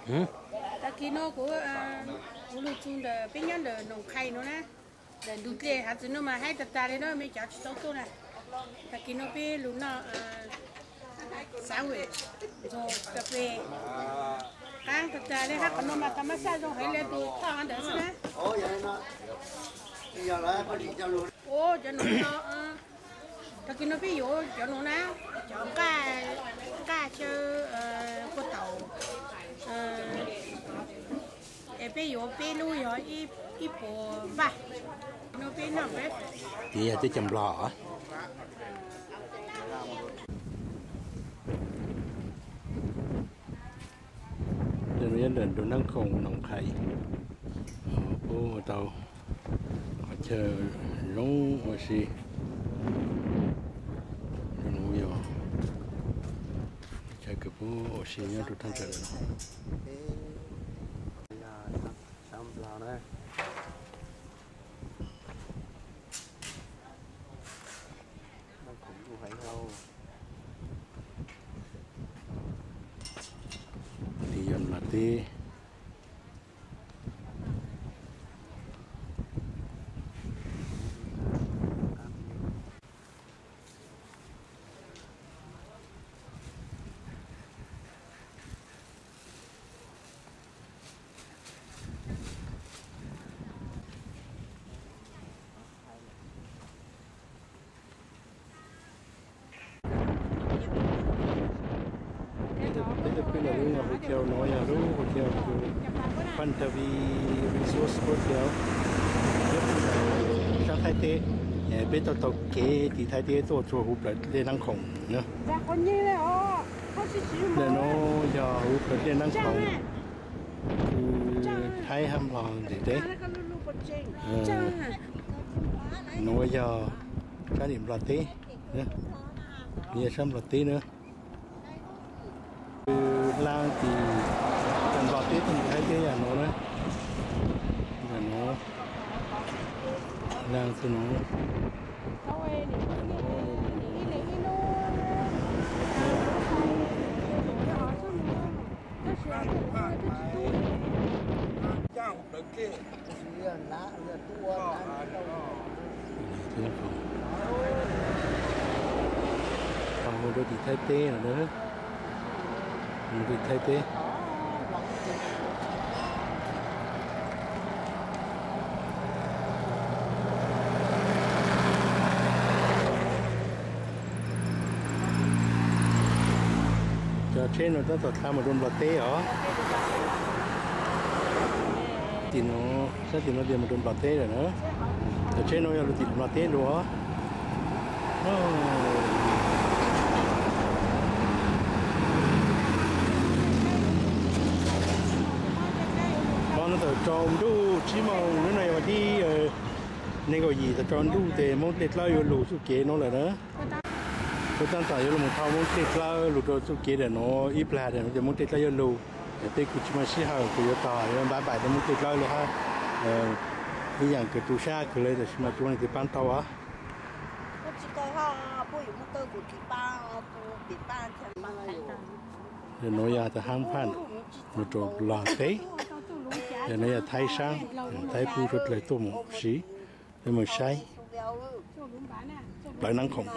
Tag kis no kuv, kuv lug txug ntawm peb nyob ntawm Noom Qhais no na, ntawm ntug dlej hav txwv no mas haib tag tag li na, mej cov tsis tau tuaj na. Tag kis no peb lug noj xav vem ntxuag kas fes, qaab tag tag li hab qhov no mas thaum mab xaj zoo heev li tus thoj ntawd xwb na. Ua cov nuav no, tag kis no peb yuav cov nuav na, cov nqaj, nqaj xyaw kua taum, es peb yuav peb lub yog ib puas npaj. No peb noj breakfast. Tiv yog teb chaws Nplog. Ntawm no yog ntawm nruab Nab Khoom Noom Qhais, puab ua tau qhov chaw zoo ua si. Nub yog chaw kws puab ua si nyob rau thaj tsam no. Tiv yog nplog teb. Peb tau pib lawm lub hotel no yog lub hotel kws Phantavi Resort Hotel. Sab Thaib teb, peb tau taug kev tim Thaib teb tuaj txug huv plawv dlej Nab Khoom na. Ntawm no yog huv plawv dlej Nab Khoom, Thaib hab Nplog ntim teb. Nuav yog sab tim Nplog teb, yog sab Nplog teb na. Laag tim Nplog teb tuaj Thaib teb yog nuav na. Yog nuav, laag tim nuav. Mus rau tim Thaib teb no, mus rau tim Thaib teb. Cov tsheb no tab tom dlha mus rau Nplog teb os. Tim no, sab tim no tias mus rau Nplog teb lawm na. Cov tsheb no yog lug tim Nplog teb dua os. Hmo no tawm tsaus ntuj tsib moos, hnub no yog vas thib nees nkaum yim, tawm tsaus ntuj tes Moob Dlej Dlawb yuav lug txuj kev no lawm na. Peb tab tom yuav lug mus thauj Moob Dlej Dlawb lug rau txuj kev ntawm no, ib plag ntawm no ces Moob Dlej Dlawb yuav lug. Peb kuj tsis muaj sij hawm kws yuav tog yuav npaj npaim rau Moob Dlej Dlawb li hab. Ib yaam kws tu sab kawg li tab sis mas tsuav leej twg paab tau os. Ntawm no yog tag Hab Phaj mus rau Nplog teb. Ntawm no yog Thaib sab, Thaib pub suav dlawg tuaj mus siv, peb mus saib plawv Nab Khoom.